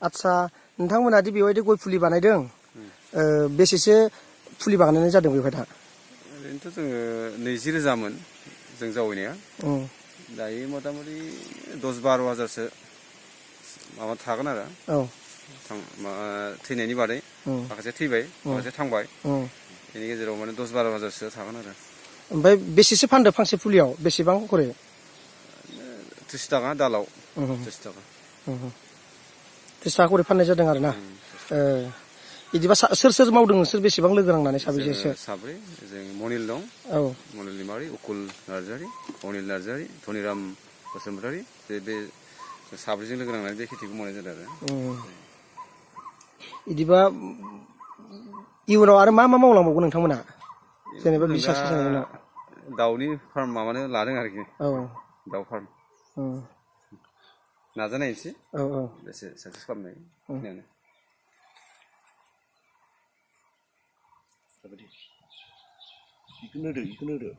आच्छा नोंथांमोना दि बेबायदि गय फुलि बानायदों बेसेसो फुलि बानायनाय जादों बेवहाय दा? ओरैनोथ' जोङो 20,000मोन जों जावैनाया दायो मथा-मथि 10-12 हाजारसो माबा थागोन आरो थैनायनि बादै माखासे थैबाय माखासे थांबाय बेनि गेजेराव माने 10-12 हाजारसो थागोन आरो। ओमफ्राय बेसेसो फानदो फांसे फुलियाव बेसेबां करे? 30 थाखा दालाव 30 थाखा 30 थाखा करे फाननाय जादों आरो ना। बिदिबा सोर सोर मावदों नोंसोर बेसेबां लोगो नांनानै साबैसेसो? साब्रै जों मनिल दं मनिल दैमारि, उकुल नार्जारि, अनिल नार्जारि, धनिराम बसुमतारि बे साब्रैजों लोगो नांनानै बे खेथिखौ मावनाय जादों आरो। बिदिबा इयुनाव आरो मा मा मावलांबावगोन नोंथांमोना जेनेबा जों दा साक्सेस जानायनि उनाव? दाउनि फार्म माबानो लादों आरोखि दाउ फार्म नाजानायनोसै बेसे साक्सेस खालामनो हायो। बेखौनो होदो